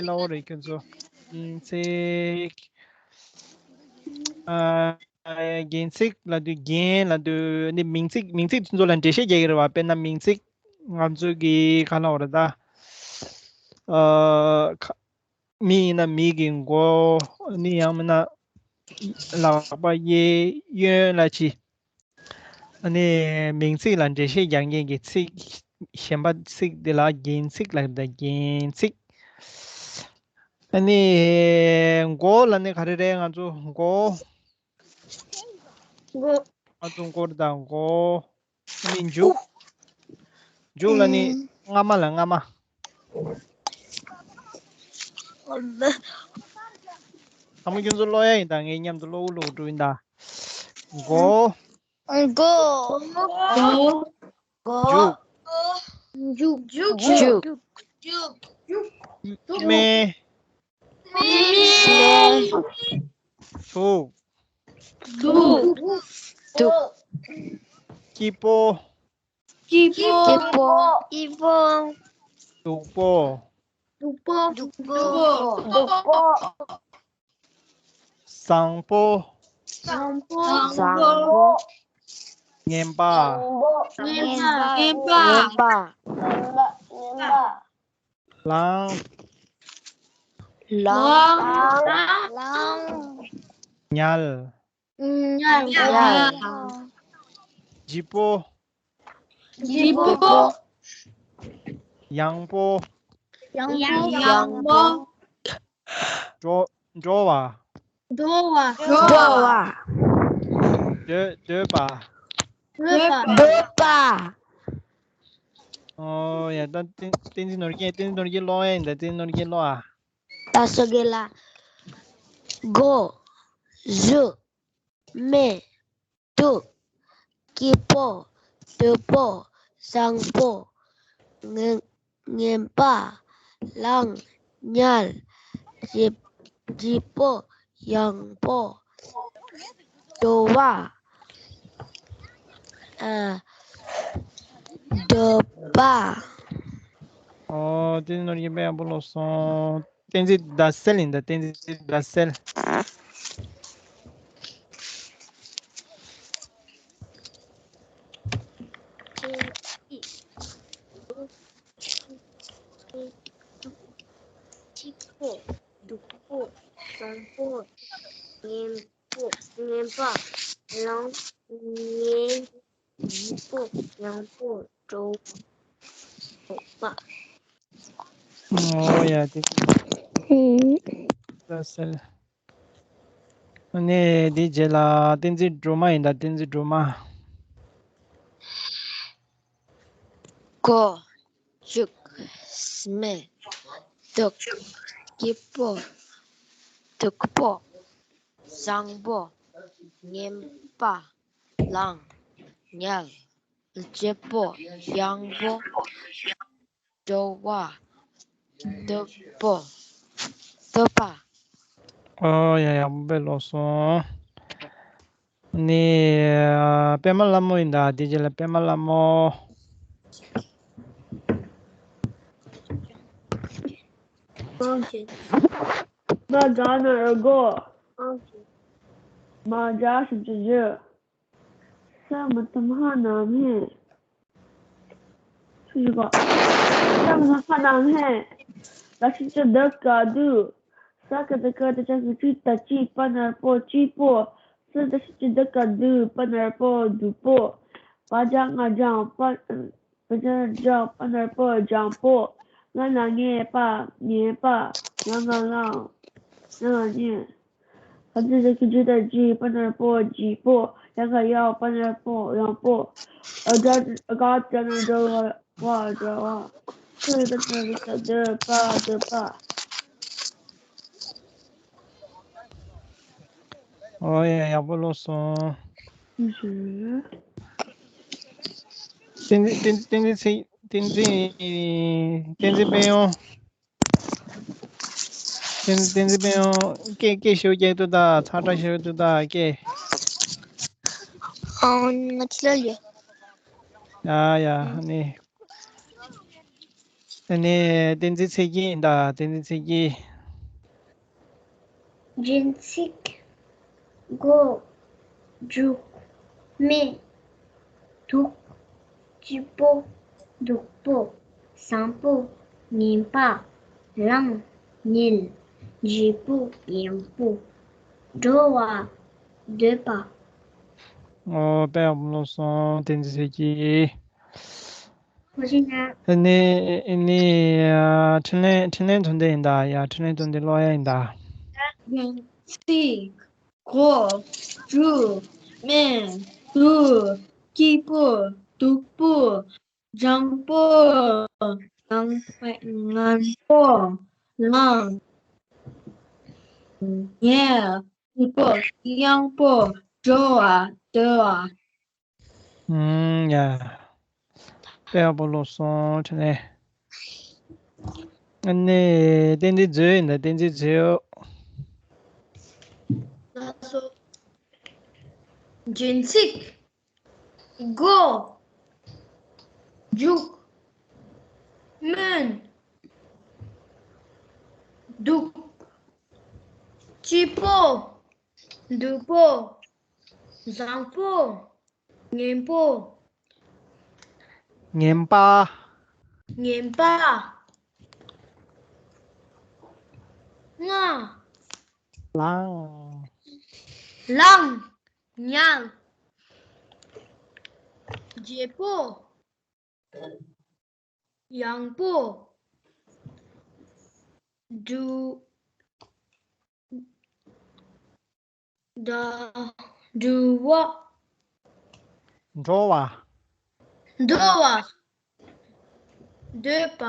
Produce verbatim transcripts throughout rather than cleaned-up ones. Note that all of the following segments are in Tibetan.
ལབ་འོ་རེད་ཁྱོད་ཚོ། ཨམ་ཚིག་ཨ། རྒྱན་ཚིག་ལབ་དུས་རྒྱན་ལབ་དུས་ནི་མིང་ཚིག་མིང་ཚིག་དེ་ཚོ་ལ་འགྲེལ་བཤད་རྒྱག་གི་རེད་བ། དཔེར་ན་མིང་ཚིག་ང་ཚོ་གི་ག་ལབ་འོ་རེད་ད། ཨ། ཁ- མི་ཡིན་ན་མི་གི་མགོ། ནི་ཡང་མིན་ན་ལག་པ་གཡས་གཡོན་ལ་ཅི། ཨ་ནི་མིང་ཚིག་ལ་འགྲེལ་བཤད་རྒྱག་མཁན་གྱི་ཚིག་གཞན་པ་ཚིག་འདི་ལ་རྒྱན་ཚིག་ལབ་ད། རྒྱན་ཚིག་ཨ་ནི་མགོ་ལ་ནི་ག་རེ་རེད། ང་ཚོ་མགོ། མགོ། ང་ཚོ་མགོ་རེད་ད། མགོ། ཨ་ནི་མཇུག་མཇུག་ལ་ནི་ཨུམ། རྔ་མ་ལ་རྔ་མ། ཨོ་ལེ། ཚང་མ་ཁྱོད་ཚོ་ཀློག་ཡ་ཡིན་ད། ངའི་མཉམ་དུ་ཀློག་ཀློག་འགྲོ་ཡིན་ད། མགོ། མགོ། མགོ། མགོ། མཇུག་མཇུག་མཇུག་མཇུག་མཇུག་སྨད། སྨད། ཐུག་ཐུག་ཐུག་སྐྱིད་པོ། སྐྱིད་པོ། སྐྱིད་པོ། སྐྱིད་པོ། སྡུག་པོ། སྡུག་པོ། སྡུག་པོ། སྡུག་པོ། བཟང་པོ། བཟང་པོ། བཟང་པོ། ངན་པ། ངན་པ། ངན་པ། ངན་པ། ངན་པ། ངན་པ། ལངས། ལངས། ལངས། ཉལ། ཉལ། ཉལ། ལྗིད་པོ། ལྗིད་པོ། ཡང་པོ། ཡང་པོ། ཡང་པོ། འགྲོ། འགྲོ་བ། འགྲོ་བ། འགྲོ་བ། འདོད། འདོད་པ། འདོད་པ། འདོད་པ། ཨོ་ཡ། ད་བསྟན་བསྟན་འཛིན་ནོར་རྒྱས། བསྟན་འཛིན་ནོར་རྒྱས་ཀློག་ཡ་ཡིན་ད། བསྟན་འཛིན་ནོར་རྒྱས་ཀློག་ཨ། ད་སོ་གེ་ལ། མགོ། གཟུགས། སྨད། སྡུག་སྐྱིད་པོ། སྡུག་པོ། བཟང་པོ། ངན་ངན་པ། ལངས། ཉལ། སྐྱིད་སྐྱིད་པོ། ཡང་པོ། འགྲོ་བ། ཨ། འདོད་པ། ཨོ། བསྟན་འཛིན་ནོར་རྒྱས་དཔེ་ཡག་པོ་ཀློག་སོང་། བསྟན་འཛིན་ཟླ་གསལ་ཡིན་ད། བསྟན་འཛིན་ཟླ་གསལ། སྐྱིད་པོ། སྡུག་པོ། བཟང་པོ། ངན་པོ། ངན་པ། ལངས། ཉལ། ལྗིད་པོ། ཡང་པོ། འགྲོ་བ། འདོད་པ། ཨོ་ཡ། དེ། ཨུམ། ལ་ཟེར། ཨ་ནི་དེའི་རྗེས་ལ་བསྟན་འཛིན་སྒྲོལ་མ་ཡིན་ད། བསྟན་འཛིན་སྒྲོལ་མ། མགོ། གཟུགས། སྨད། སྡུག་སྐྱིད་པོ། སྡུག་པོ། བཟང་པོ། ངན་པ། ལངས། ཉལ། ལྗིད་པོ། ཡང་པོ། འགྲོ་བ། སྡུག་པོ། འདོད་པ། ཨོ་ཡ། ཡག་པོ་དཔེ་ཀློག་སོང་། ནི། པད་མ་ལྷ་མོ་ཡིན་ད། དེ་རྗེས་ལ་པད་མ་ལྷ་མོ། མ་དགའ་ན་ར་མགོ། མ་དགའ་ཞབས་ཀྱུ་ཞི། ས་མ་ཐ་མ་ཧ་ན་མ་ཧེ། ཐུགས་རྗེ་ཆེ། ས་མ་ཐ་མ་ཧ་ན་མ་ཧེ། ད་ཞབས་ཀྱུ་ད་ག་དུ། ས་ཀ་བཏགས་སྐ་ཏ་ཅ་གི་སྐྱིད། ད་སྐྱིད། པ་ན་རོ་པོ། སྐྱིད་པོ། ས་ད་ཞབས་ཀྱུ་ད་ག་དུ། པ་ན་རོ་པོ། སྡུག་པོ། བ་ཇ་ང་བྱང་། པ། བ་ཇ་བྱང་། པ་ན་རོ་པོ། བྱང་པོ། ང་ལ་ངན་པ། ངན་པ། ང་ང་ལངས། ང་ང་ཉལ། ཧ་ཙི་ཟ་ཁི་ཇི་ད་ཇི། པ་ན་རོ་པོ། ཇི་པོ། ཡ་ག་ཡང་། པ་ན་རོ་པོ། ཡང་པོ། ཨ་ག་ཨ་ག་ད་ན་འགྲོ་བ། བ་འགྲོ་བ། ཁུ་ད་ན་རི་ད་འདོད་པ། འདོད་པ། ཨོ་ཡ། ཡག་པོ་ཀློག་སོང་། ཨུ་ཧུ། བསྟན་འཛིན། བསྟན་འཛིན། བསྟན་འཛིན། བསྟན་འཛིན་དཔལ་ཡོན། བསྟན་བསྟན་འཛིན་དཔལ་ཡོན། སྐད་སྐད་ཞེ་པོ་རྒྱག་ཐུབ་ད། ཚ་དྲག་ཞེ་པོ་ཐུབ་ད་སྐད། ཨང་། ང་ཚོ་ལ་ཡོད། ཡ་ཡ། ཨ་ནི། ཨ་ནི་བསྟན་འཛིན་ཚེ་སྐྱིད་ཡིན་ད། བསྟན་འཛིན་ཚེ་སྐྱིད། སྦྱིན་སྲེག་སྒོ། མཇུག་སྨན། དུག་སྐྱིད་པོ། སྡུག་པོ། བཟང་པོ། ངན་པ། ལངས། ཉལ། བརྗེ་པོ། ཡང་པོ། འགྲོ་བ། འདོད་པ། ཨོ། དཔེ་ཡག་པོ་ལོ་སོང་། བསྟན་འཛིན་ཚེ་སྐྱིད། ཁོ་ཞིག་ན། ཨ་ནི། ཨ་ནི། ཨ། འཕྲིན་ལས། འཕྲིན་ལས་དོན་ལྡན་ཡིན་ད། ཡ། འཕྲིན་ལས་དོན་ལྡན་ཀློག་ཡ་ཡིན་ད། སྦྱིན་སྲེག་སྒོ། མཇུག་སྨན། དུག་སྐྱིད་པོ། སྡུག་པོ། བཟང་པོ། ངན། ངན་པོ། ལངས། ཉལ། བརྗེ་པོ། ཡང་པོ། འགྲོ་བ། འདོད་པ། ཨུམ། ཡ། དཔེ་ཡག་པོ་ཀློག་སོང་། དྲན་ནས། ཨ་ནི། བསྟན་འཛིན་མཛོད་ཡིན་ད། བསྟན་འཛིན་མཛོད། ལགས་སོ། སྦྱིན་སྲེག་སྒོ། མཇུག་སྨན། དུག་སྐྱིད་པོ། སྡུག་པོ། བཟང་པོ། ངན་པོ། ངན་པ། ངན་པ། ལངས། ལངས། ཉལ། བརྗེ་པོ། ཡང་པོ། འགྲོ། འགྲོ་བ། འགྲོ་བ། འདོད་པ།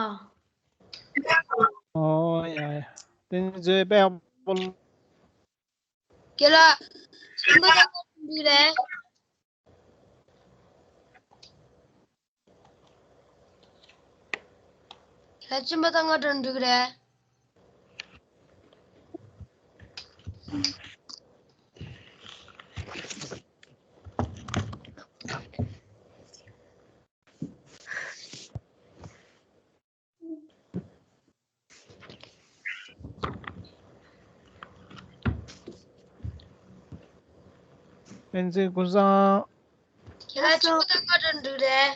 ཨོ་ཡ་ཡ། བསྟན་འཛིན་མཛོད། དཔེ་ཡག་པོ། རྒན་ལགས། ཁྱིམ་པ་དང་ང་འགྲོ་གི་རེད། ལགས། ཁྱིམ་པ་དང་ང་འགྲོ་གི་རེད། བསྟན་འཛིན་ཀུན་བཟང་། ཁྱེད་རང་ཆུང་མ་དང་ང་འདྲ་འགྲིག་རེད།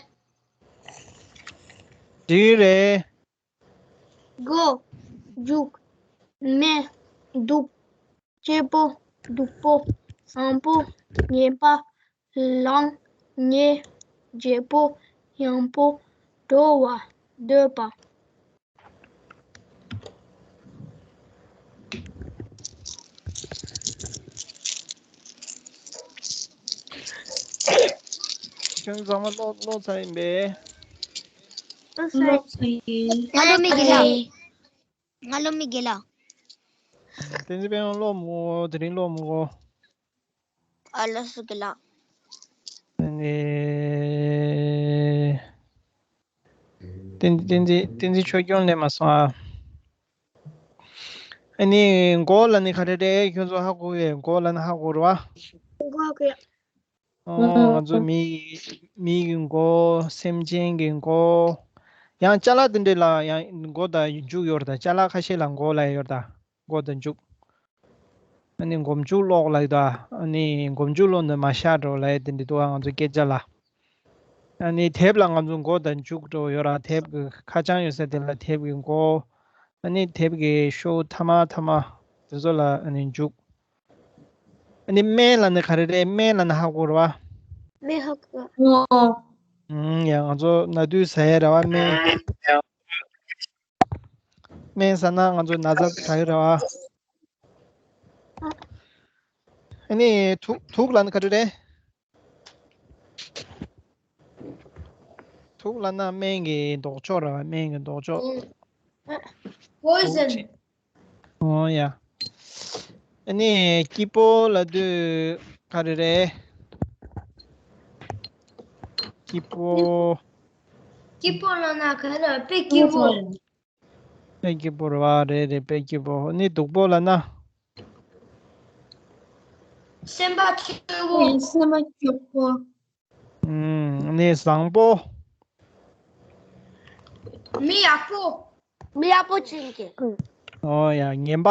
འགྲིག་རེད། སྒོ། མཇུག་སྨན། དུག་སྐྱིད་པོ། སྡུག་པོ། བཟང་པོ། ངན་པ། ལངས། ཉལ། བརྗེ་པོ། ཡང་པོ། འགྲོ་བ། འདོད་པ། ཁྱོད་ཚང་མ་ཀློག་ཀློག་ཚར་ཡིན་པས། ཀློག་ཚར་ཡིན། ང་ཀློག་མི་དགེ་ལགས། ང་ཀློག་མི་དགེ་ལགས། བསྟན་འཛིན་དཔལ་ཡོན་ཀློག་མི་དགོས། དེ་རིང་ཀློག་མི་དགོས། ཨ། ལགས་སོ་དགེ་ལགས། ཨ་ནི། བསྟན་བསྟན་འཛིན་བསྟན་འཛིན་ཆོས་སྐྱོང་སླེབས་མ་སོང་ཨ། ཨ་ནི་མགོ་ལབ་ནི་ག་རེ་རེད། ཁྱོད་ཚོ་ཧ་གོ་གི། མགོ་ལབ་ན་ཧ་གོ་རེད་བ། མགོ་ཧ་གོ་ཡ། ཨོ། ང་ཚོ་མི་མི་གི་མགོ། སེམས་ཅན་གྱི་མགོ། ཡང་ཅ་ལག་དེ་འདྲས་ལ་ཡང་མགོ་དང་མཇུག་ཡོད་རེད་ད། ཅ་ལག་ཁ་ཤས་ལ་མགོ་ལབ་ཡོད་རེད་ད། མགོ་དང་མཇུག་ཨ་ནི་མགོ་མཇུག་ཀློག་ལབ་ཡོད་ད། ཨ་ནི་མགོ་མཇུག་ཀློག་ནི་མ་ཤ་འགྲོ་ལབ་ཡ་དེ་འདྲས་འདུག་ཨ། ང་ཚོ་སྐད་ཆ་ལ། ཨ་ནི་དེབ་ལ་ང་ཚོ་མགོ་དང་མཇུག་འགྲོ་ཡོད་ར། དེབ་ཀྱི་ཁ་བྱང་ཡོད་ས་དེ་ལ་དེབ་ཀྱི་མགོ། ཨ་ནི་དེབ་ཀྱི་ཤོག་ཐ་མ་ཐ་མ་དེ་ཚོ་ལ་ཨ་ནི་མཇུག་ཨ་ནི་སྨན་ལབ་ནི་ག་རེ་རེད། སྨན་ལབ་ན་ཧ་གོ་རེད་བ། སྨན་ཧ་གོ། ཨོ། ཨུམ། ཡ། ང་ཚོ་ན་དུས་ཟ་ཡ་རེད་བ། སྨན། སྨན་ཟ་ན་ང་ཚོ་ན་ཚ་དྲག་གི་རེད་བ། ཨ་ནི་དུག་དུག་ལབ་ན་ག་རེ་རེད། དུག་ལབ་ན་སྨན་གྱི་ལྡོག་ཕྱོགས་རེད་བ། སྨན་གྱི་ལྡོག་ཕྱོགས། Poison. ཨོ་ཡ། ཨ་ནི་སྐྱིད་པོ་ལབ་དུས་ག་རེ་རེད། སྐྱིད་པོ། སྐྱིད་པོ་ལབ་ན་ག་རེ། དཔེ་སྐྱིད་པོ། དཔེ་སྐྱིད་པོ་རེད་བ། རེད་རེད། དཔེ་སྐྱིད་པོ། ཨ་ནི་སྡུག་པོ་ལབ་ན། སེམས་པ་སྐྱོ་པོ། སེམས་པ་སྐྱོ་པོ། ཨུམ། ཨ་ནི་བཟང་པོ། མི་ཡག་པོ། མི་ཡག་པོ་ཅན་གྱི། ཨོ་ཡ། ངན་པ།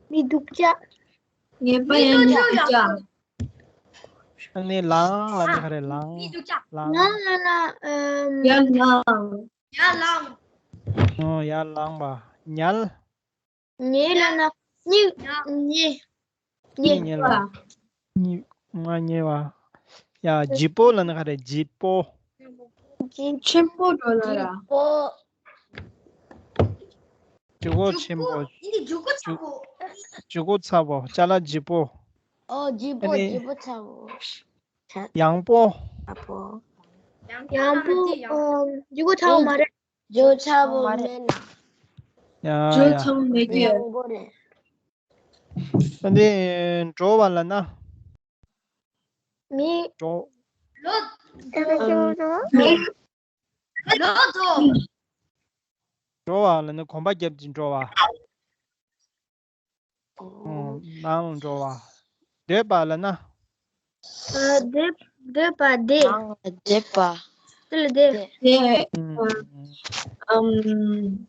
མི་སྡུག་ཅག་མི་སྡུག་ཅག་ཡང་མི་སྡུག་ཅག་ཨ་ནི་ལངས་ལབ་ན་ག་རེ། ལངས། མི་སྡུག་ཅག་ལངས། ལངས་ལབ་ན། ཨམ། ཡར་ལངས། ཡར་ལངས། ཨོ་ཡར་ལངས་པ། ཉལ། ཉལ་ལབ་ན་གཉིད་ཉལ། གཉིད་ཉལ་བ། གཉིད་ང་ཉལ་བ། ཡ། ལྗིད་པོ་ལབ་ན་ག་རེ། ལྗིད་པོ། ལྗིད། ཆེན་པོ་འགྲོ་ལ་ར། ལྗིད་པོ། ལྗིད་པོ་ཆེན་པོ། ལྗིད་པོ་ཚ་པོ། ལྗིད་པོ་ཚ་པོ། ཅ་ལག་ལྗིད་པོ། ཨོ་ལྗིད་པོ། ཨ་ནི་ལྗིད་པོ་ཚ་པོ། ཡང་པོ། ཡང་པོ། ཡང་པོ། ཨོ་ལྗིད་པོ་ཚ་པོ་མ་རེད། ལྗིད་པོ་ཚ་པོ་མ་རེད། མེད་ན། ཡ་ལྗིད་པོ་ཡ། ཚ་པོ་མེད་ཀྱི། ཡང་པོ་རེད། ཨ་ནི་འགྲོ་བ་ལབ་ན། མི། འགྲོ། ལོ། ཨ། མི། ལོ་འགྲོ། འགྲོ་བ་ལབ་ན་གོམ་པ་རྒྱབ་ཀྱིན་འགྲོ་བ། ཨོ། ནང་ལ་འགྲོ་བ། སྡོད་པ་ལབ་ན། ཨ། སྡོད། སྡོད་པ། བསྡད། ནང་ལ་བསྡད་པ། དེ་ལ་བསྡད། བསྡད། ཨམ།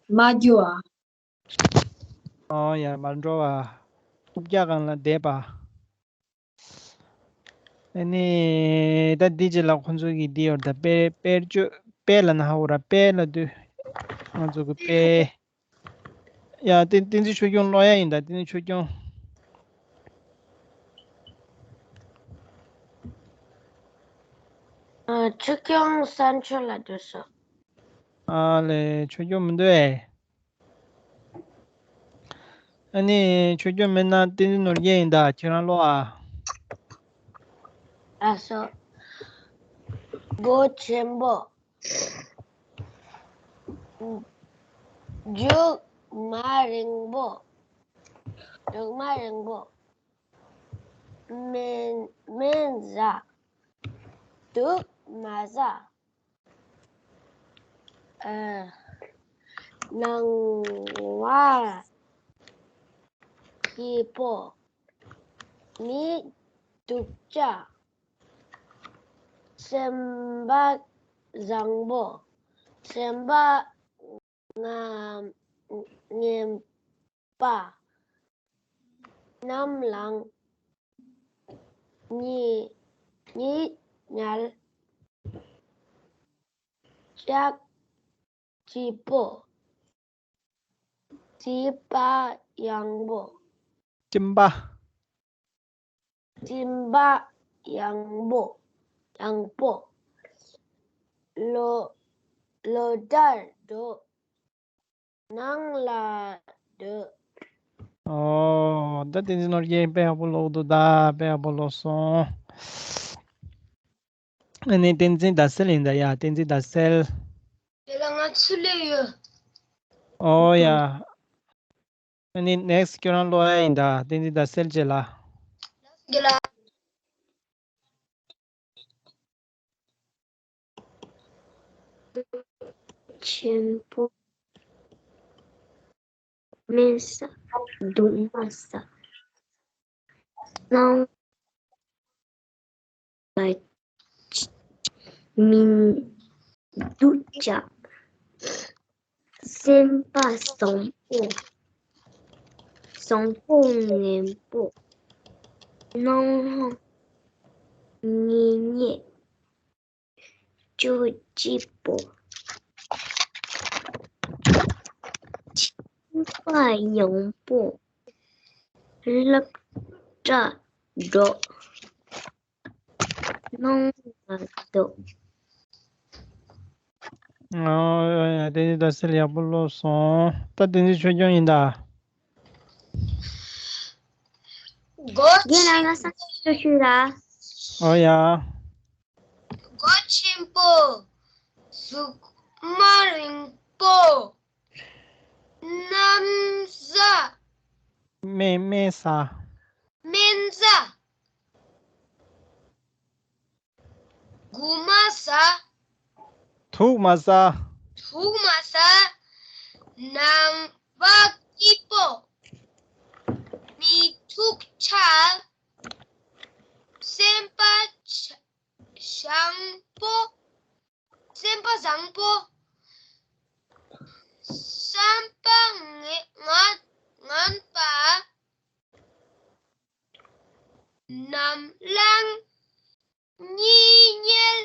མ་འགྱུར་བ། ཨོ་ཡ། མ་འགྲོ་བ། རྐུབ་བཀྱག་སྒང་ལ་བསྡད་པ། ཨ་ནི་ད་འདི་རྗེས་ལ་ཁོང་ཚོ་གིས་འདི་ཡོད་ད། དཔེ། དཔེར་བརྗོད། དཔེ་ལབ་ན་ཧ་གོ་ར། དཔེ་ལབ་དུས་ང་ཚོ་གི་དཔེ། ཡ། བསྟན། བསྟན་འཛིན་ཆོས་སྐྱོང་ཀློག་ཡ་ཡིན་ད། བསྟན་འཛིན་ཆོས་སྐྱོང་། ཨ། ཆོས་སྐྱོང་གསར་འབྱོར་ལ་འགྲོ་སོང་། ཨ་ལེ། ཆོས་སྐྱོང་མི་འདུག་ཨེ། ཨ་ནི་ཆོས་སྐྱོང་མེད་ན་བསྟན་འཛིན་ནོར་རྒྱས་ཡིན་ད། ཁྱེད་རང་ཀློག་ཨ། ལགས་སོ། སྒོ་ཆེན་པོ། རྒྱུག་མ་རིང་པོ། རྒྱུག་མ་རིང་པོ། སྨན། སྨན་ཟ། དུག་མ་ཟ། ཨ། སྣང་བ་སྐྱིད་པོ། མི་སྡུག་ཅག་སེམས་པ་བཟང་པོ། སེམས་པ་ངན། ངན་པ། ནམ་ལངས། གཉིད། གཉིད་ཉལ། ལྕགས་སྐྱིད་པོ། སྲིད་པ་ཡངས་པོ། སྤྲིན་པ། སྤྲིན་པ་ཡངས་པོ། ཡངས་པོ། ལོ། ལོ་ལྟར་འགྲོ། ནང་ལ་སྡོད། ཨོ། ད་བསྟན་འཛིན་ནོར་རྒྱས་དཔེ་ཡག་པོ་ཀློག་འདུག་ད། དཔེ་ཡག་པོ་ཀློག་སོང་། ཨ་ནི་བསྟན་འཛིན་ཟླ་གསལ་ཡིན་ད་ཡ། བསྟན་འཛིན་ཟླ་གསལ། དེ་ལ་ང་ཚུར་སླེབས་ཡོད། ཨོ་ཡ། ཨ་ནི་ནེག་སི་ཁྱོད་རང་ཀློག་ཡ་ཡིན་ད། བསྟན་འཛིན་ཟླ་གསལ་རྗེས་ལ། དེ་ལ། ཆེན་པོ། སྨན་ཟ། དུག་མ་ཟ། སྣང་བ་མི་སྡུག་ཅག་སེམས་པ་བཟང་པོ། བཟང་པོ་ངན་པོ། སྣང་བ་གཉིད་ཉལ། ལྕོགས་སྐྱིད་པོ། སྤྲིན་པ་ཡངས་པོ། སློབ་གྲྭ་འགྲོ། ནང་ལ་སྡོད། ཨོ་ཡ། བསྟན་འཛིན་ཟླ་གསལ་ཡག་པོ་ཀློག་སོང་། ད་བསྟན་འཛིན་ཆོས་སྐྱོང་ཡིན་ད། སྒོ་རྒན་ལགས་ང་སང་ཉིན་ཞུ་ཞུ་ར། ཨོ་ཡ། སྒོ་ཆེན་པོ། གཟུགས་མ་རིང་པོ། སྣམ་ཟ། སྨན། སྨན་ཟ། སྨན་ཟ། རྐུབ་མ་ཟ། དུག་མ་ཟ། དུག་མ་ཟ། སྣང་བ་སྐྱིད་པོ། མི་སྡུག་ཅག་སེམས་པ་བཟང་པོ། སེམས་པ་བཟང་པོ། བསམ་པ་ངན་ངན་ངན་པ། ནམ་ལངས། གཉིད་ཉལ།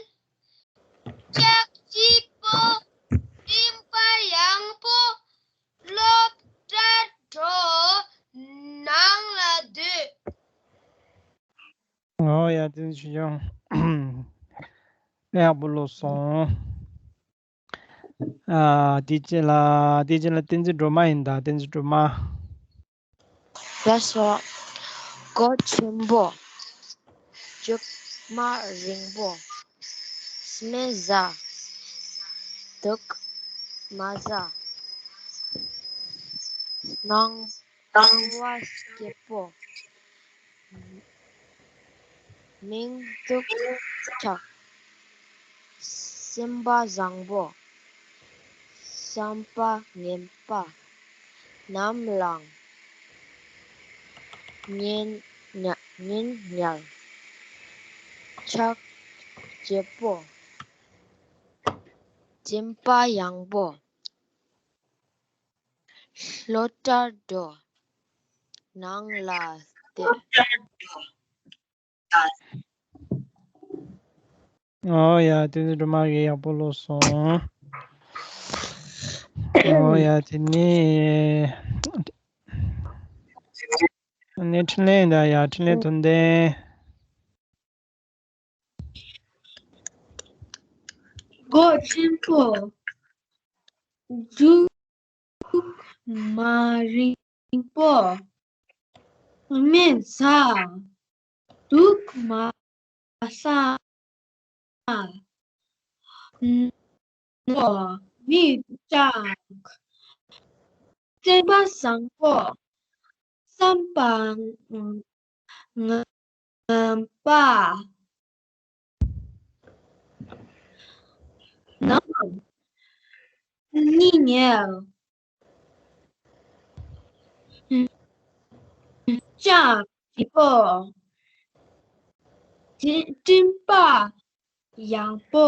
ལྕགས་སྐྱིད་པོ། སྤྲིན་པ་ཡང་པོ། སློབ་གྲྭར་འགྲོ། ནང་ལ་སྡོད། ཨོ་ཡ། དེ་ནི་ཆུ་ཆུང་། དཔེ་ཡག་པོ་ཀློག་སོང་། ཨ། དེ་རྗེས་ལ། དེ་རྗེས་ལ་བསྟན་འཛིན་སྒྲོལ་མ་ཡིན་ད། བསྟན་འཛིན་སྒྲོལ་མ། ལགས་སོ། སྒོ་ཆེན་པོ། མཇུག་མ་རིང་པོ། སྨན་ཟ། དུག་མ་ཟ། སྣང་སྣང་བ་སྐྱིད་པོ། མིང་སྡུག་ཆགས། སེམས་པ་བཟང་པོ། བསམ་པ་ངན་པ། ནམ་ལངས། གཉིད་ཉལ། གཉིད་ཉལ། ལྕགས་སྐྱིད་པོ། སྤྲིན་པ་ཡང་པོ། སློབ་གྲྭར་འགྲོ། ནང་ལ་བསྡད། ཨོ་ཡ། བསྟན་འཛིན་སྒྲོལ་མ་གིས་ཡག་པོ་ཀློག་སོང་། ཨོ་ཡ། དེ་ནས་ནས་འཕྲིན་ལས་ཡིན་ད། ཡ། འཕྲིན་ལས་དོན་ལྡན། སྒོ་ཆེན་པོ། མཇུག་མ་རིང་པོ། སྨན་ཟ། དུག་མ་ཟ། ནོར་མི་བཅག་སེམས་པ་བཟང་པོ། བསམ་པ་ངན་པ། ནམ་ལངས། གཉིད་ཉལ། ལྕགས་སྐྱིད་པོ། སྤྲིན་པ་ཡང་པོ།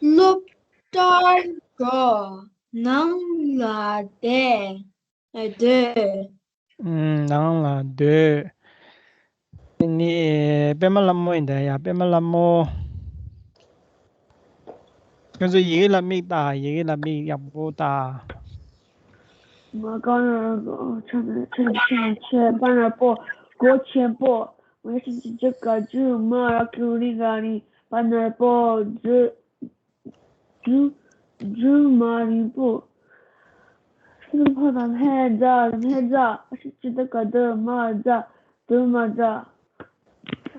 སློབ་གྲྭར་འགྲོ། ནང་ལ་བསྡད། སྡོད། ཨུམ། ནང་ལ་སྡོད། དེ་ནི་པད་མ་ལྷ་མོ་ཡིན་ད། ཡ། པད་མ་ལྷ་མོ། ཁྱོད་ཚོ་ཡི་གེ་ལ་མིག་ལྟ། ཡི་གེ་ལ་མིག་ཡག་པོ་ལྟ། མ་གང་ན་ཆ་ན་ཆ་ཆ་ཆ་པ་ན་པོ། སྒོ་ཆེན་པོ། མ་ཆ་ཆ་ཆ་ག་ཇུ་མ་ར་ཀུ་རི་ག་རི། པ་ན་པོ། ཇུ་ཇུ་ཇུ་མ་རིང་པོ། སུ་ཕ་དང་ཧེ་ཛ་ཧེ་ཛ། ཨ་ཤི་ཅི་ད་ག་ད་མ་ཛ་དུ་མ་ཛ།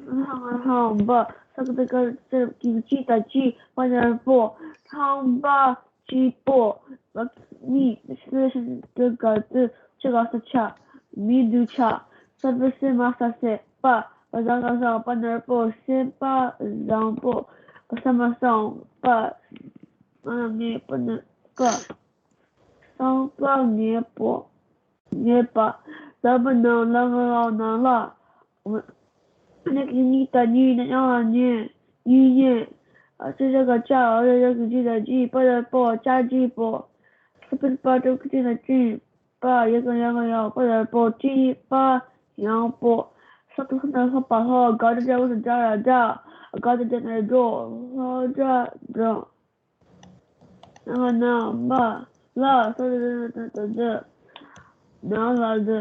ཧ་ཧ་ཧ་བ། ས་ཀ་ད་ག་ཙ་གི་ཅི་ད་ཅི། པ་ན་པོ། ཐང་པ་ཅི་པོ། བ་མི། ཤི་ཤི་ད་ག་ད་ཆ་ག་ས་ཆ། མི་འདུག་ཆ། ས་པ་སེ་མ་ས་སེ། པ། པ་བཟང་བཟང་བཟང་། པ་ན་པོ། སེམས་པ་བཟང་པོ། པ་ས་མ་སང་། པ། ང་ངས་པ་ན་པ། སང་པ་ངས་པོ། ངས་པ། ཟ་པ་ནང་ལ་ང་རང་ནང་ལ། ནག་གི་ཉིག་ད་ཉིག་ན་ཡང་ལ་ཉེ། ཉིག་ཉེ། ཨ་ཅི་ཞ་ག་ཅ། ཨ་ར་ཞ་གི་ཇི་ད་ཇི། པ་ད་པོ། ཅ་ཇི་པོ། ས་པ་པ་ཏྲ་ཀི་ཏི་ན་ཅི། པ། ཡ་ག་ཡ་ག་ཡ། པ་ད་པོ། ཅི་པ་ཡང་པོ། ས་ཏུ་ས་ན་ལྷ་པ་ལྷོ། ག་ཏུ་ཇ་བ་ས་ཇ་ར་ཇ། ག་ཏུ་ཇ་ན་ཇོ། ལྷོ་ཇ་ཇོ། ན་ང་ན་མ་ལ་ས་ཏུ་ཏུ་ཏུ་ཏུ་ཏུ། ནང་ལ་ཏུ།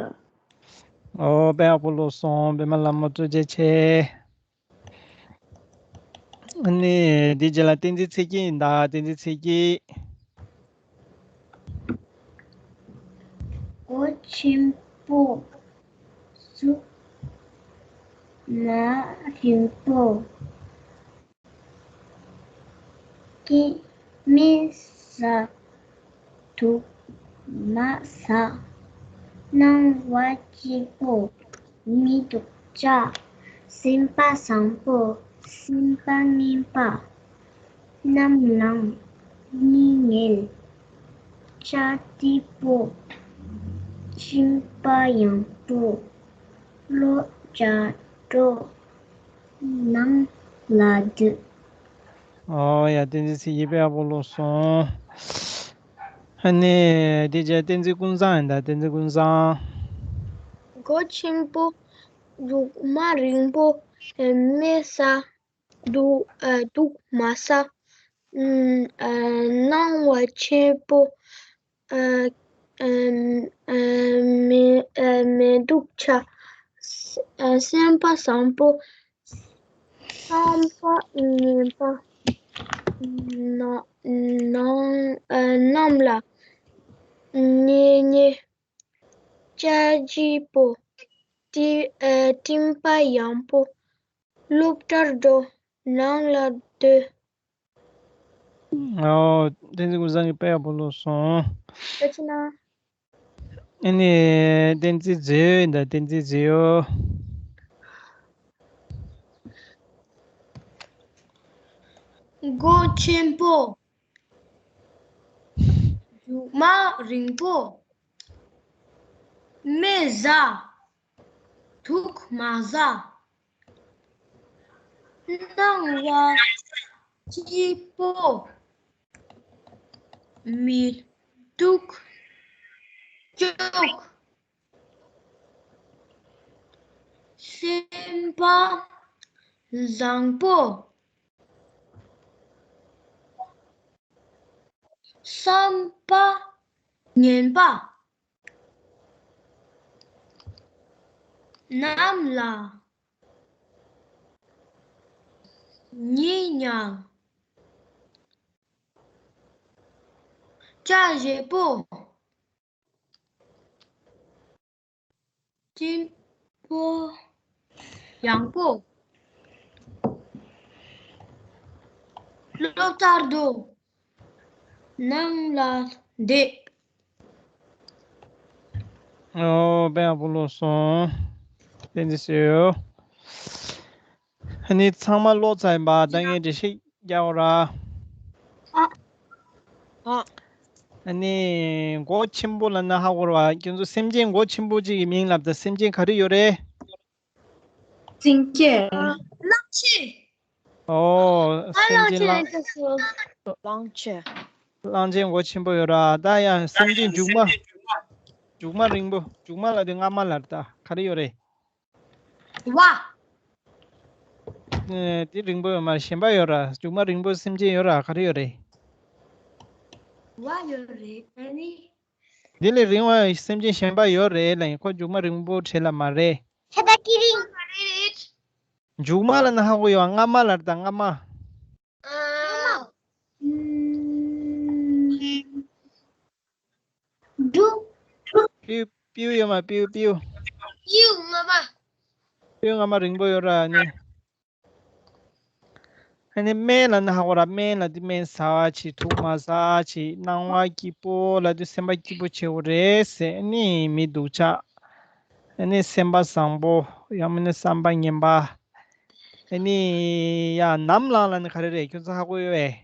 ཨོ། དཔེ་ཡག་པོ་ཀློག་སོང་། པད་མ་ལྷ་མོ་ཐུགས་རྗེ་ཆེ། ཨ་ནི་འདི་རྗེས་ལ་བསྟན་འཛིན་ཚེ་སྐྱིད་ཡིན་ད། བསྟན་འཛིན་ཚེ་སྐྱིད། སྒོ་ཆེན་པོ། མཇུག་མ་རིང་པོ། སྐྱིད་མི་ཟ། དུག་མ་ཟ། སྣང་བ་སྐྱིད་པོ། མི་སྡུག་ཅག་སེམས་པ་བཟང་པོ། སེམས་པ་ངན་པ། ནམ་ལངས། གཉིད་ཉལ། ལྕགས་སྐྱིད་པོ། སྤྲིན་པ་ཡང་པོ། ལྷོ་ཇ་ཏྲོ། ནང་ལ་སྡོད། ཨོ་ཡ། བསྟན་འཛིན་ཚེ་སྐྱིད་དཔེ་ཡག་པོ་ཀློག་སོང་། ཨ་ནི་དེ་རྗེས་བསྟན་འཛིན་ཀུན་བཟང་ཡིན་ད། བསྟན་འཛིན་ཀུན་བཟང་། མགོ་ཆེན་པོ། མཇུག་མ་རིང་པོ། མེ་ཟ། དུག་ཨ་དུག་མ་ཟ། ཨ་སྣང་བ་ཆེན་པོ། ཨ་ཨ་ཨ་མེ་ཨ་མེ་ཏོག་ཆགས། ཨ་སེམས་པ་བཟང་པོ། བསམ་པ་ངན་པ། ན་ནང་ཨ་གནམ་ལ་ཉལ་ཉལ། ལྕགས་སྒྲིག་པོ། ཏི་ཨ་སྤྲིན་པ་ཡང་པོ། སློབ་གྲྭར་འགྲོ། ནང་ལ་སྡོད། ཨོ། བསྟན་འཛིན་ཀུན་བཟང་གིས་དཔེ་ཡག་པོ་ཀློག་སོང་། བཀའ་དྲིན་ཆེ་གནང་། ཨ་ནི། བསྟན་འཛིན་རྫི་ཡོ་ཡིན་ད། བསྟན་འཛིན་རྫི་ཡོ། མགོ་ཆེན་པོ། མཇུག་མ་རིང་པོ། མེ་ཟ། དུག་མ་ཟ། སྣང་བ་སྐྱིད་པོ། མེ་ཏོག་ཅོག་སེམས་པ་བཟང་པོ། བསམ་པ་ངན་པ། གནམ་ལ་ཉལ་ཉལ། ལྕགས་བཞེས་པོ། སྤྲིན་པོ་ཡང་པོ། སློབ་གྲྭར་འགྲོ། ནང་ལ་བསྡད། ཨོ། དཔེ་ཡག་པོ་ཀློག་སོང་། བསྟན་འཛིན་རྫི་ཡོ། ཨ་ནི་ཚང་མ་ཀློག་ཚར་ཡིན་པ། ད་ངས་འགྲེལ་བཤད་རྒྱག་དགོས་ར། ཨ། ཨ། ཨ་ནི་མགོ་ཆེན་པོ་ལབ་ན་ཧ་གོ་ར་བ། ཁྱོད་ཚོ་སེམས་ཅན་མགོ་ཆེན་པོ་གཅིག་གི་མིང་ལབ་ད། སེམས་ཅན་ག་རེ་ཡོད་རེད། སེམས་ཅན། གླང་ཆེན། ཨོ། ཨ། སེམས་ཅན་གླང་། གླང་ཆེན། གླང་ཆེན། གླང་ཆེན་མགོ་ཆེན་པོ་ཡོད་ར། ད་ཡང་སེམས་ཅན་མཇུག་མ། མཇུག་མ་རིང་པོ། མཇུག་མ་ལབ་དུས་རྔ་མ་ལབ་རེད། ད་ག་རེ་ཡོད་རེད། ཝ། ཨེ། དེ་རིང་པོ་ཡོད་མ་རེད། གཞན་པ་ཡོད་ར། མཇུག་མ་རིང་པོ་སེམས་ཅན་ཡོད་ར། ག་རེ་ཡོད་རེད། ཝ་ཡོད་རེད། ཨ་ནི། དེ་ལས་རིང་བ་སེམས་ཅན་གཞན་པ་ཡོད་རེད་ལབ་ཡིན། ཁོ་མཇུག་མ་རིང་པོ་བྲིས་ལབ་མ་རེད། ཁ་ད་ཀི་རིང་། མཇུག་མ་ལབ་ན་ཧ་གོ་ཡོད། རྔ་མ་ལབ་རེད། ད་རྔ་མ། ཨ། འབྲུ། སྤྲེའུ། སྤྲེའུ་ཡོད་མ། སྤྲེའུ། སྤྲེའུ། སྤྲེའུ་རྔ་མ། སྤྲེའུ་རྔ་མ་རིང་པོ་ཡོད་ར་ནི། ཨ་ནི་སྨན་ལབ་ན་ཧ་གོ་ར། སྨན་ལབ་དུས་སྨན་ཟ་བ་བྱེད། དུག་མ་ཟ་བྱེད། སྣང་བ་སྐྱིད་པོ་ལབ་དུས་སེམས་པ་སྐྱིད་པོ་བྱེད་དགོས་རེད་ཟེར། ཨ་ནི་མི་སྡུག་ཅག་ཨ་ནི་སེམས་པ་བཟང་པོ། ཡང་མིན་ན་བསམ་པ་ངན་པ། ཨ་ནི་ཡ་ནམ་ལངས་ལབ་ན་ག་རེ་རེད། ཁྱོད་ཚོ་ཧ་གོ་ཡོད་པས།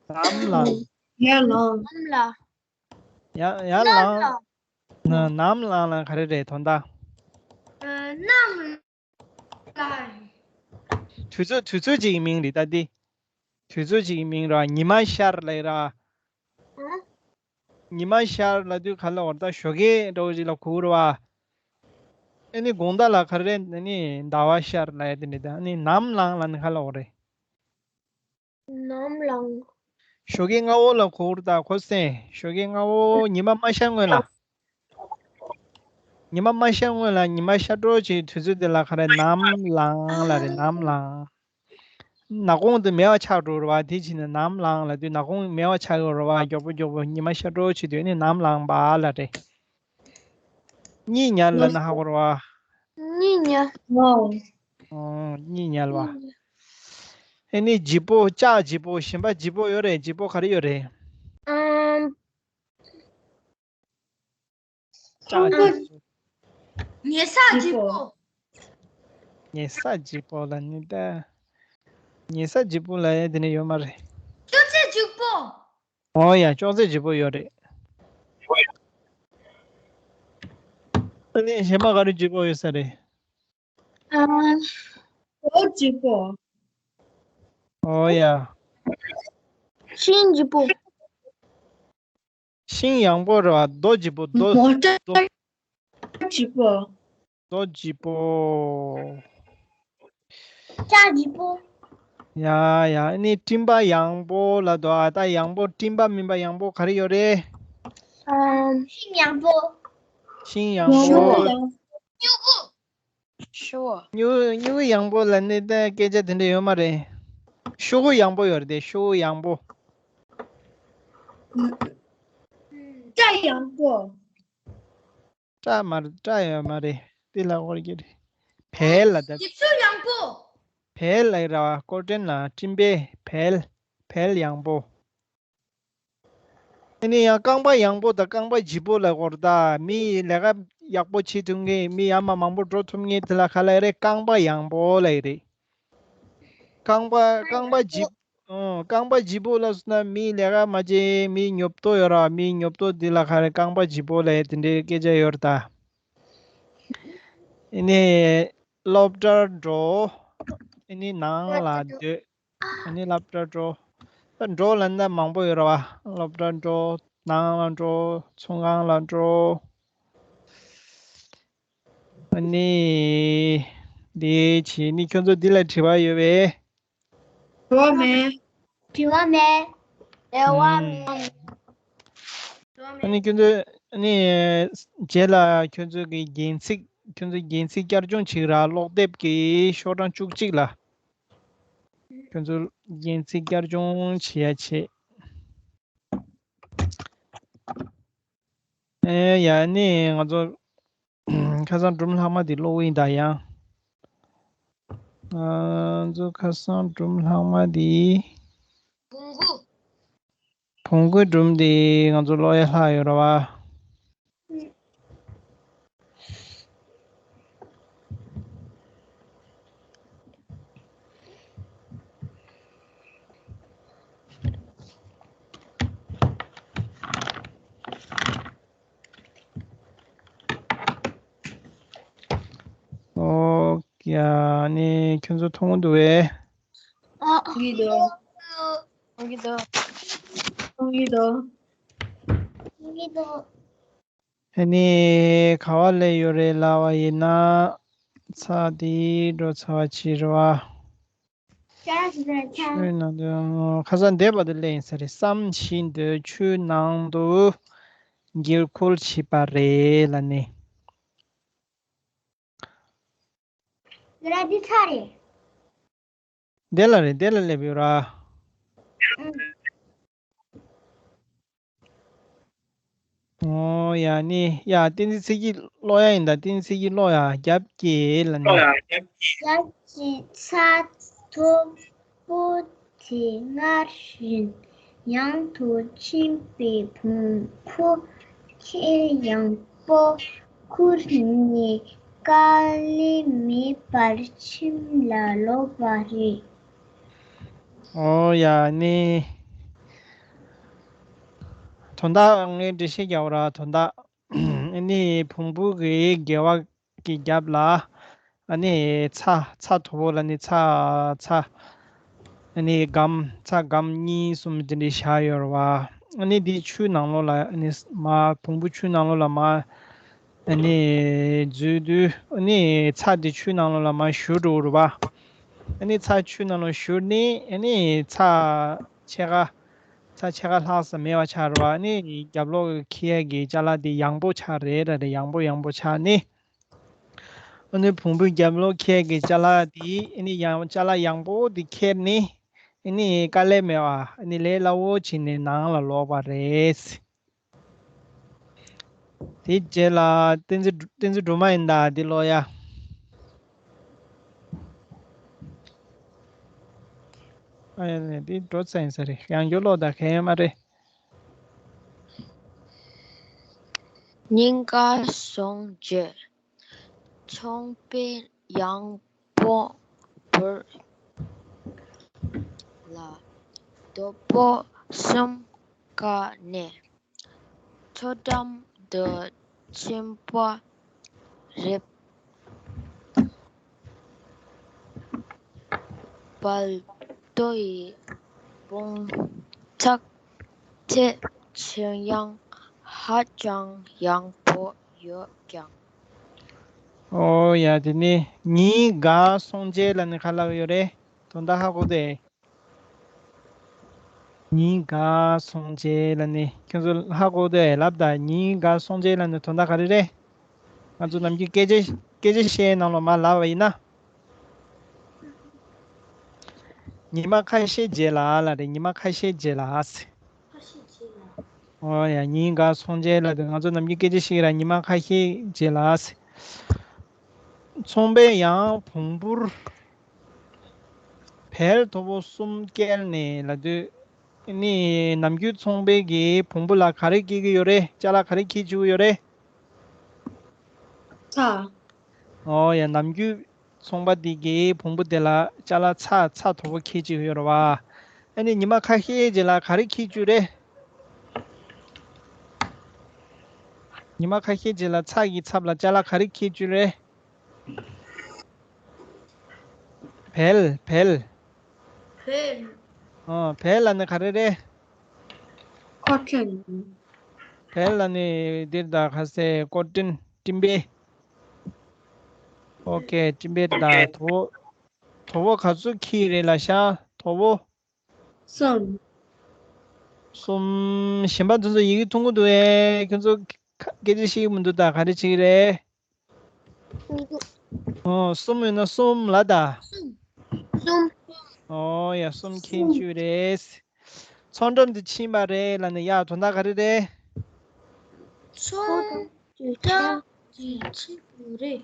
ནམ་ལངས། ཡར་ལངས། ནམ་ལ། ཡ་ཡར་ལངས། ནམ་ལ། ན་ནམ་ལངས་ལབ་ག་རེ་རེད་དོན་དག་ཨ། གནམ་ལ། དུས་ཚོད། དུས་ཚོད་ཅིག་གི་མིང་རེད་ད་འདི། དུས་ཚོད་ཅིག་གི་མིང་ར། ཉི་མ་ཤར་ལབ་ར། ཨ། ཉི་མ་ཤར་ལབ་དུས་ག་ལབ་དགོས་རེད། ད་ཞོགས་ཀས་འདྲ་བོ་ཅིག་ལ་གོ་དགོས་རེད་པ། ཨ་ནི་དགོང་དག་ལ་ག་རེ་རེད། ཨ་ནི་ཟླ་བ་ཤར་ལབ་ཡ་དེ་འདྲ་ད། ཨ་ནི་ནམ་ལངས་ལབ་ན་ག་ལབ་དགོས་རེད། ནམ་ལངས། ཞོགས་ཀས་སྔ་བོ་ལ་གོ་དགོས་རེད་ད། གོ་སོང་། ཞོགས་ཀས་སྔ་བོ། ཉི་མ་མ་ཤར་སྔོན་ལ། ཉི་མ་མ་ཤར་སྔོན་ལ། ཉི་མ་ཤར་འགྲོ་བྱེད་དུས་ཚོད་དེ་ལ་ག་རེ། ནམ་ལངས་ལབ་རེད། ནམ་ལངས། ནག་གོང་དེ་མེད་པ་ཆགས་འགྲོ་རེད་པ། དེ་བྱས་ནས་ནམ་ལངས་ལབ་དུས་ནག་གོང་མེད་པ་ཆགས་ཡོད་རེད་པ། མགྱོགས་པོ་མགྱོགས་པོ་ཉི་མ་ཤར་འགྲོ་བྱེད་དུས་ནི་ནམ་ལངས་པ་ལབ་རེད། གཉིད་ཉལ་ལབ་ན་ཧ་གོ་རེད་པ། གཉིད་ཉལ། ཨོ། ཨོ། གཉིད་ཉལ་བ། གཉིད་ཉལ། ཨེ་ནི་ལྗིད་པོ། ལྕགས་ལྗིད་པོ། གཞན་པ་ལྗིད་པོ་ཡོད་རེད། ལྗིད་པོ་ག་རེ་ཡོད་རེད། ཨམ། ལྕགས་ལྗིད་པོ། ཉལ་ས་ལྗིད་པོ། ཉལ་ས་ལྗིད་པོ་ལབ་ནི་ད། ཉལ་ས་ལྗིད་པོ་ལབ་ཡ་དེ་ནི་ཡོད་མ་རེད། ཅོག་ཙེ་ལྗིད་པོ། ཨོ་ཡ། ཅོག་ཙེ་ལྗིད་པོ་ཡོད་རེད། ཨ་ནི་གཞན་པ་ག་རེ་ལྗིད་པོ་ཡོད་ས་རེད། ཨ། སྒོ་ལྗིད་པོ། ཨོ་ཡ། ཤིང་ལྗིད་པོ། ཤིང་ཡངས་པོ་རེད་བ། རྡོ་ལྗིད་པོ། རྡོ་མོ་ཊ་རྡོ་ལྗིད་པོ། རྡོ་ལྗིད་པོ། ལྕགས་ལྗིད་པོ། ཡ་ཡ། ཨ་ནི་སྤྲིན་པ་ཡངས་པོ་ལབ་འདུག་ཨ། ད་ཡངས་པོ་སྤྲིན་པ་མིན་པ་ཡངས་པོ་ག་རེ་ཡོད་རེད། ཨམ། ཤིང་ཡངས་པོ། ཤིང་ཡངས་པོ། ཤིང་ཡངས་པོ། སྨྱུ་གུ། ཤོག་སྨྱུ་གུ། སྨྱུ་གུ་ཡངས་པོ་ལབ་ནི་ད་སྐད་ཆ་དེ་འདྲ་ཡོད་མ་རེད། ཤོག་གུ་ཡངས་པོ་ཡོད་རེད་དེ། ཤོག་གུ་ཡངས་པོ། སྐྲ་ཡངས་པོ། སྐྲ་མ་རེད། སྐྲ་ཡོད་མ་རེད། དེ་ལ་དབོར་གྱི་རེད། བལ་ལ་ད། ཞིབ་འཚོལ་ཡངས་པོ། བལ་ལ་ར་བ། ཀོ་ཊོན་ལ་སྤྲིན་པའི་བལ། བལ་ཡངས་པོ། ཨ་ནི་ཡང་རྐང་པ་ཡངས་པོ་དང་རྐང་པ་ལྗིད་པོ་ལ་དབོར་ད། མི་ལས་ཀ་ཡག་པོ་བྱེད་ཐུབ་མཁན། མི་ཡར་མར་མང་པོ་འགྲོ་ཐུབ་མཁན་དེ་ལ་ག་ལབ་རེད། རྐང་པ་ཡངས་པོ་ལབ་ཀྱི་རེད། རྐང་པ། རྐང་པ་ལྗིད། ཨོ། རྐང་པ་ལྗིད་པོ་ལབ་སོང་ན་མི་ལས་ཀ་མ་བྱེད། མི་ཉོབ་ཏོ་ཡོད་ར། མི་ཉོབ་ཏོ་འདི་ལ་ག་རེ། རྐང་པ་ལྗིད་པོ་ལབ་དེ་འདྲའི་སྐད་ཆ་ཡོད་རེད་ད། ཨ་ནི་སློབ་གྲྭར་འགྲོ། ཨ་ནི་ནང་ལ་སྡོད། ཨ་ནི་སློབ་གྲྭར་འགྲོ། ད་འགྲོ་ལབ་ན་མང་པོ་ཡོད་ར་བ། སློབ་གྲྭར་འགྲོ། ནང་ལ་འགྲོ། ཚོང་ཁང་ལ་འགྲོ། ཨ་ནི་འདི་བྱས་ནི་ཁྱོད་ཚོ་འདི་ལ་དྲི་བ་ཡོད་པས། དྲི་བ་མེད། དྲི་བ་མེད། དྲི་བ་མེད། ཨ་ནི་ཁྱོད་ཚོ། ཨ་ནི་རྗེས་ལ་ཁྱོད་ཚོ་གི་རྒྱན་ཚིག་ཁྱོད་ཚོ་རྒྱན་ཚིག་བསྐྱར་སྦྱོང་བྱེད་ར། ཀློག་དེབ་ཀྱི་ཤོག་གྲངས་བཅུ་གཅིག་ལ། ཁྱོད་ཚོ་རྒྱན་ཚིག་བསྐྱར་སྦྱོང་བྱེད་ཡ་བྱེད། ཨེ་ཡ། ཨ་ནི་ང་ཚོ་ཁ་སང་སྒྲུང་ལྷག་མ་དེ་ཀློག་གི་ཡིན་ད་ཡང་། ང་ཚོ་ཁ་སང་སྒྲུང་ལྷག་མ་དེ། བོང་གུ། བོང་གུའི་སྒྲུང་དེ་ང་ཚོ་ཀློག་ཡ་ལྷག་ཡོད་ར་བ། ཨོ་ཡ། ཨ་ནི་ཁྱོད་ཚོ་མཐོང་གི་འདུག་གས། ཨ། མཐོང་གི་འདུག་མཐོང་གི་འདུག་མཐོང་གི་འདུག་མཐོང་གི་འདུག་ཨ་ནི་ག་བ་ལས་ཡོད་རེད་ལབ་པ་ཡིན་ན། ཚ་དེ་འགྲོ་ཚར་བ་ཅིག་རེད་བ། ཆུའི་ནང་དུ། ཁ་སང་འདས་པ་དེ་ལས་ཡིན་ས་རེད། བསམ་བཞིན་དུ་ཆུའི་ནང་དུ་འགྱེལ་འཁོར་བྱེད་པ་རེད་ལབ་ནས། ཡོད་ར། འདི་ཚ་རེད། འདི་ལ་རེད། འདི་ལ་སླེབས་ཡོད་ར། ཨང་། ཨོ་ཡ། ནི་ཡ། བསྟན་འཛིན་ཚེ་སྐྱིད་ཀློག་ཡ་ཡིན་ད། བསྟན་འཛིན་ཚེ་སྐྱིད་ཀློག་ཡ། རྒྱབ་ཀྱི་ལ་ནི། རྒྱབ་ཀྱི་ཚ་མཐོ་པོ་དེ་སྔར་བཞིན་ཡང་དུ་ཕྱིན་པའི་བོང་བུ་ཁྱེད་ཡངས་པོ་ཁུར་ནས་དཀའ་ལས་མེད་པར་ཁྱིམ་ལ་ལོག་པ་རེད། ཨོ་ཡ། ནི་དོན་དག་ངས་འགྲེལ་བཤད་རྒྱག་ར། དོན་དག་ཨ་ནི་བོང་བུ་གི་སྒལ་པ་གི་རྒྱབ་ལ་ཨ་ནི་ཚ། ཚ་མཐོ་པོ་ལ་ནི་ཚ། ཚ། ཨ་ནི་སྒམ། ཚ་སྒམ་གཉིས་གསུམ་དེ་འདྲ་བཞག་ཡོད་རེད་བ། ཨ་ནི་འདི་ཆུའི་ནང་ལོགས་ལ་ཨ་ནི་མར་བོང་བུ་ཆུའི་ནང་ལོགས་ལ་མར་ཨ་ནི་འཛུལ་དུས་ཨ་ནི་ཚ་དེ་ཆུའི་ནང་ལོགས་ལ་མར་ཞུ་འགྲོ་གི་རེད་བ། ཨ་ནི་ཚ་ཆུའི་ནང་ལོགས་ཞུ་ནི་ཨ་ནི་ཚ་ཕྱེད་ཀ་ཚ་ཕྱེད་ཀ་ལྷག་ཙམ་མེད་པ་ཆགས་རེད་བ། ཨ་ནི་རྒྱབ་ལོགས་ཀྱི་ཁྱེར་གྱི་ཅ་ལག་དེ་ཡངས་པོ་ཆགས་རེད་ར། རེད། ཡངས་པོ་ཡངས་པོ་ཆགས་ནི། ཨ་ནི་བོང་བུའི་རྒྱབ་ལོགས་ཁྱེར་གྱི་ཅ་ལག་དེ་ཨ་ནི་ཡང་ཅ་ལག་ཡངས་པོ་དེ་ཁྱེར་ནི་ཨ་ནི་དཀའ་ལས་མེད་པ་ཨ་ནི་ལས་སླ་བོ་བྱས་ནས་ནང་ལ་ལོག་པ་རེད། དེ་རྗེས་ལ་བསྟན་འཛིན་བསྟན་འཛིན་སྒྲོལ་མ་ཡིན་ད། འདི་ཀློག་ཡ། ཨ་ཡ་ནི་འདི་འགྲོ་ཚར་ཡིན་ས་རེད། ཡང་བསྐྱར་ཀློག་ད་གལ་ཡོད་མ་རེད། ཉིན་འགའ་སོང་རྗེས། ཚོང་པས་ཡང་པོ་བོར་ལ་རྡོག་པོ་གསུམ་བཀག་ནས་མཚོ་འགྲམ་དུ་ཕྱིན་པ་རེད། བལ་ཏོ་ཡི་བོང་ཚ་ཁྲེག་ཁྲེག་ཆེ་ཡང་ ཧ་ཅང་ཡག་པོ་ཡོད་ཀྱང་། ཨོ་ཡ། དེ་ནི་ཉིན་འགའ་སོང་རྗེས་ལ་ནི་ག་ལབ་ཡོད་རེད། དོན་དག་ཧ་གོ་དེ། ཉིན་འགའ་སོང་རྗེས་ལ་ནི་ཁྱོད་ཚོ་ཧ་གོ་དེ་ལབ་ད། ཉིན་འགའ་སོང་རྗེས་ལ་ནི་དོན་དག་ག་རེ་རེད། ང་ཚོ་ནམ་རྒྱུན་སྐད་ཆ་སྐད་ཆ་བཤད་ནང་ལ་མ་ལབ་པ་ཡིན་ན། ཉི་མ་ཁ་ཤས་རྗེས་ལ་ལ་རེད། ཉི་མ་ཁ་ཤས་རྗེས་ལ་ཟེར། ཨོ་ཡ། ཉིན་འགའ་སོང་རྗེས་ལ་དེ། ང་ཚོ་ནམ་རྒྱུན་སྐད་ཆ་བཤད་ར། ཉི་མ་ཁ་ཤས་རྗེས་ལ་ཟེར། ཚོང་པས་ཡང་བོང་བུར་བལ་དོ་པོ་གསུམ་བསྐྱལ་ནས་ལབ་དུས། ནི་ནམ་རྒྱུན་ཚོང་པས་ཀྱིས་བོང་བུ་ལ་ག་རེ་སྐྱེལ་གྱི་ཡོད་རེད། ཅ་ལག་ག་རེ་འཁྱེར་བཅུག་གི་ཡོད་རེད། ཚྭ། ཨོ་ཡ། ནམ་རྒྱུན་ཚོང་པ་འདི་གིས་བོང་བུ་དེ་ལ་ཅ་ལག་ཚྭ་ཚྭ་དོ་པོ་འཁྱེར་བཅུག་ཡོད་རེད་བ། ཨ་ནི་ཉི་མ་ཁ་ཤས་རྗེས་ལ་ག་རེ་འཁྱེར་བཅུག་རེད། ཉི་མ་ཁ་ཤས་རྗེས་ལ་ཚྭ་གི་ཚབ་ལ་ཅ་ལག་ག་རེ་འཁྱེར་བཅུག་རེད། བལ། བལ། བལ། ཨོ། བལ་ལ་ནི་ག་རེ་རེད། ཀོ་ཊོན། བལ་ལ་ནི་འདིར་ད་ག་ཟེ། ཀོ་ཊོན། སྤྲིན་པ། ཨོ་ཀེ། སྤྲིན་པ་ད། དོ་པོ། དོ་པོ་ག་ཚོད་འཁྱེར་རེད་ལབ་ཤག་དོ་པོ། གསུམ། གསུམ། གཞན་པ་དེ་ཚོ་ཡི་གེ་མཐོང་གི་འདུག་ཨེ། ཁྱོད་ཚོ་སྐད་ཆ་བཤད་ཀྱི་མི་འདུག་ད། ག་རེ་བྱེད་ཀྱི་རེད། ཨོ། གསུམ་ཡོད་ན་གསུམ་ལབ་ད། གསུམ། ཨོ་ཡ། གསུམ་འཁྱེར་བཅུག་རེད། མཚོ་འགྲམ་དུ་ཕྱིན་པ་རེད་ལབ་ནས། ཡ། དོན་དག་ག་རེ་རེད། མཚོ་འགྲམ་དུ་ཕྱིན་པ་རེད།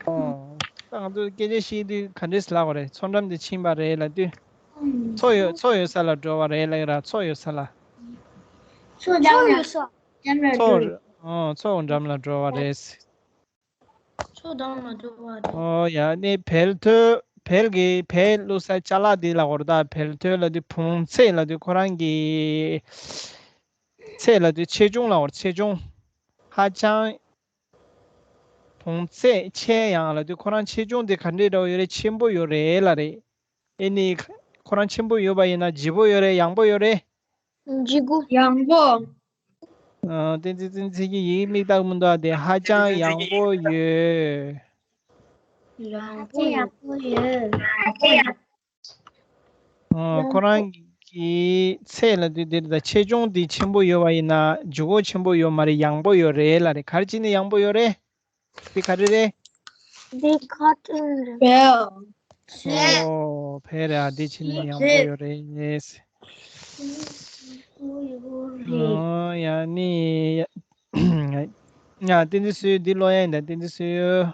ཨོ། ད་ང་ཚོ་སྐད་ཆ་བཤད་དུས་ག་འདྲས་ལབ་དགོས་རེད། མཚོ་འགྲམ་དུ་ཕྱིན་པ་རེད་ལབ་དུས། མཚོ་ཡོད། མཚོ་ཡོད་ས་ལ་འགྲོ་བ་རེད་ལབ་ཀྱི་ར། མཚོ་ཡོད་ས་ལ། མཚོ་ཡོད་ས། མཚོ། ཨོ། མཚོ་འགྲམ་ལ་འགྲོ་བ་རེད། མཚོ་འགྲམ་ལ་འགྲོ་བ་རེད། ཨོ་ཡ། ནི་བལ་ཐོ། བལ་གྱི། བལ་བླུགས་ས་ཅ་ལག་འདི་ལབ་དགོས་རེད་ད། བལ་ཐོ་ལབ་དུས་བོངས་ཚད་ལབ་དུས་ཁོ་རང་གི་ཚད་ལབ་དུས་ཆེ་ཆུང་ལབ་དགོས་རེད། ཆེ་ཆུང་། ཧ་ཅང་བོངས་ཚད་ཆེ་ཡང་ལབ་དུས་ཁོ་རང་ཆེ་ཆུང་དེ་ག་འདྲས་འདྲ་བོ་ཡོད་རེད། ཆེན་པོ་ཡོད་རེད་ལབ་རེད། ཨེ་ནི་ཁོ་རང་ཆེན་པོ་ཡོད་པ་ཡིན་ན་ལྗིད་པོ་ཡོད་རེད། ཡང་པོ་ཡོད་རེད། ལྗིད་པོ། ཡང་པོ། ཨ། བསྟན་འཛིན། བསྟན་འཛིན་གྱི་ཡིག་མིག་ལྟ་གི་མི་འདུག་ཨ། དེ་ཧ་ཅང་ཡང་པོ་ཡོད། ཡང་པོ་ཡོད། ཨ། ཁོ་རང་གི་ཚད་ལབ་དུས་འདིར་ད་ཆེ་ཆུང་འདི་ཆེན་པོ་ཡོད་པ་ཡིན་ན་ལྗིད་ཁོག་ཆེན་པོ་ཡོད་མ་རེད། ཡང་པོ་ཡོད་རེད་ལབ་རེད། ག་རེ་བྱས་ནས་ཡང་པོ་ཡོད་རེད། འདི་ག་རེ་རེད། འདི་ཁ་ཏོན་རེད། བལ། ཨོ། བལ་རེད་ཨ། འདི་བྱས་ནས་ཡང་པོ་ཡོད་རེད། ཨོ་ཡ། ནི། ཡ། བསྟན་འཛིན་སུ་ཡོད། འདི་ཀློག་ཡ་ཡིན་ད། བསྟན་འཛིན་སུ་ཡོད།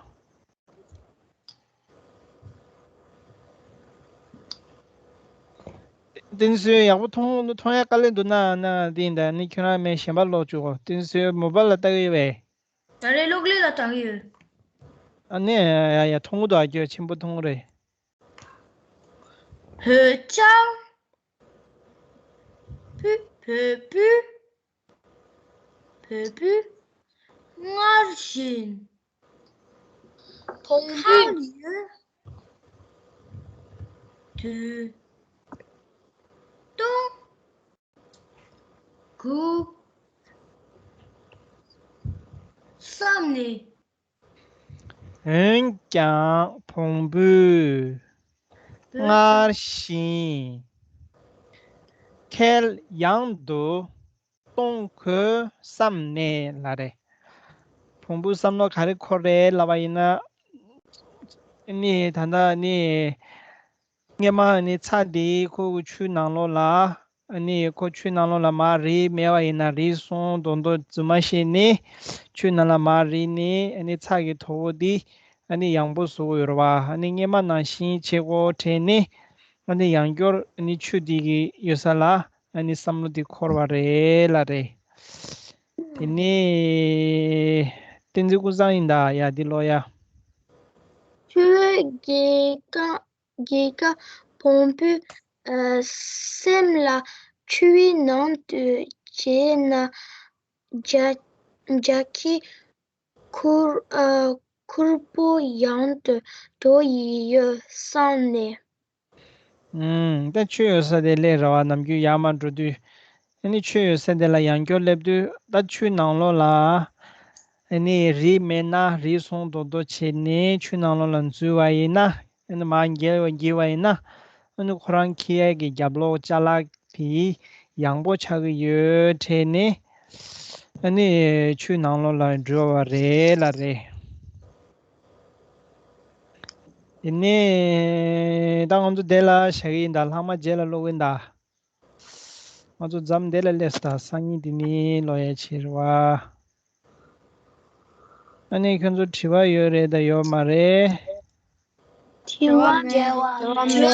བསྟན་འཛིན་སུ་ཡོད། ཡག་པོ་མཐོང་མཐོང་ཡ་དཀའ་ལས་འདུག་ན་ན། འདི་ཡིན་ད། ནི་ཁྱོད་རང་མེད་གཞན་པ་ཀློག་བཅུག་གོ། བསྟན་འཛིན་སུ་ཡོད། མོ་བལ་ལ་ལྟ་གི་ཡོད་པས། ད་རེས་གློག་ཀླད་ལ་ལྟ་གི་ཡོད། ཨ་ནི། ཡ་ཡ། མཐོང་གི་འདུག་ཨ། ཁྱོད་ཆེན་པོ་མཐོང་གི་རེད། ཧ་ཅང་བོད། བོད་བོད་བོད་བོད་སྔར་བཞིན་བོང་བུ་ཁ་ཡོད་དུས་གཏོང་དགོས་བསམ་ནས། འོན་ཀྱང་བོང་བུས་སྔར་བཞིན་ཁྱེད་ཡང་དུ་གཏོང་དགོས་བསམ་ནས་ལབ་རེད། བོང་བུ་བསམ་བློ་ག་རེ་འཁོར་རེད་ལབ་པ་ཡིན་ན། ནི་ད་ལྟ་ནི། སྔས་མ་ནི་ཚྭ་འདི་ཁོ་གི་ཆུ་ནང་ལོགས་ལ། ཨ་ནི་ཁོ་ཆུ་ནང་ལོགས་ལ་མར་རིལ་མེད་པ་ཡིན་ན་རིལ་སོང་མདོག་མདོག་རྫུན་མ་བཤད་ནི། ཆུ་ནང་ལ་མར་རིལ་ནི། ཨ་ནི་ཚྭ་གི་དོ་པོ་འདི་ཨ་ནི་ཡང་པོ་བཟོ་གི་ཡོད་རེད་བ། ཨ་ནི་སྔས་མ་ནང་བཞིན་བྱེད་དགོས་དྲན་ནི། ཨ་ནི་ཡང་བསྐྱར་ཨ་ནི་ཆུ་འདི་གི་ཡོད་ས་ལ་ཨ་ནི་བསམ་བློ་འདི་འཁོར་བ་རེད་ལབ་རེད། དེ་ནས་བསྟན་འཛིན་ཀུན་བཟང་ཡིན་ད། ཡ། འདི་ཀློག་ཡ། ཁྱོད་རྒས་ཀ་རྒས་ཀ་བོང་བུ། ཨ། སེམས་ལ་ཆུ་བོའི་ནང་དུ་བྱས་ན་རྒྱ་རྒྱ་ཁྱི་ཁུར། ཨ། ཁུར་པོ་ཡང་དུ་འགྲོ་ཡི་ཡོད་བསམ་ནས། ཨུམ། ད་ཆུ་ཡོད་ས་དེ་སླེབས་རེད་བ། ནམ་རྒྱུན་ཡར་མར་འགྲོ་དུས་ ཨ་ནི་ཆུ་ཡོད་ས་དེ་ལ་ཡང་སྐྱར་སླེབས་དུས་ད་ཆུ་ནང་ལོགས་ལ་ཨ་ནི་རི་མེད་ན་རི་སོང་མདོག་མདོག་བྱས་ནས་ཆུ་ནང་ལོགས་ལ་འཛུལ་བ་ཡིན་ན། ཨ་ནི་མར་འགྱེལ་བ་འགྱེལ་བ་ཡིན་ན། ཨ་ནི་ཁོ་རང་འཁྱེར་ཡས་ཀྱི་རྒྱབ་ལོགས་ཅ་ལག་དེ་ཡང་པོ་ཆགས་ཀྱི་ཡོད་དྲན་ནས། ཨ་ནི་ཆུ་ནང་ལོགས་ལ་འགྲོ་བ་རེད་ལ་རེད། དེ་ནས་ད་ང་ཚོ་དེ་ལ་བཞག་གི་ཡིན་ད། ལྷག་མ་རྗེས་ལ་ཀློག་གི་ཡིན་ད། ང་ཚོ་མཚམས་འདི་ལ་སླེབས་ད། སང་ཉིན་འདི་ནས་ཀློག་ཡ་བྱེད་རེད་བ། ཨ་ནི་ཁྱོད་ཚོ་དྲི་བ་ཡོད་རེད་ད་ཡོད་མ་རེད། དྲི་བ་མེད་པ། དྲི་བ་མེད།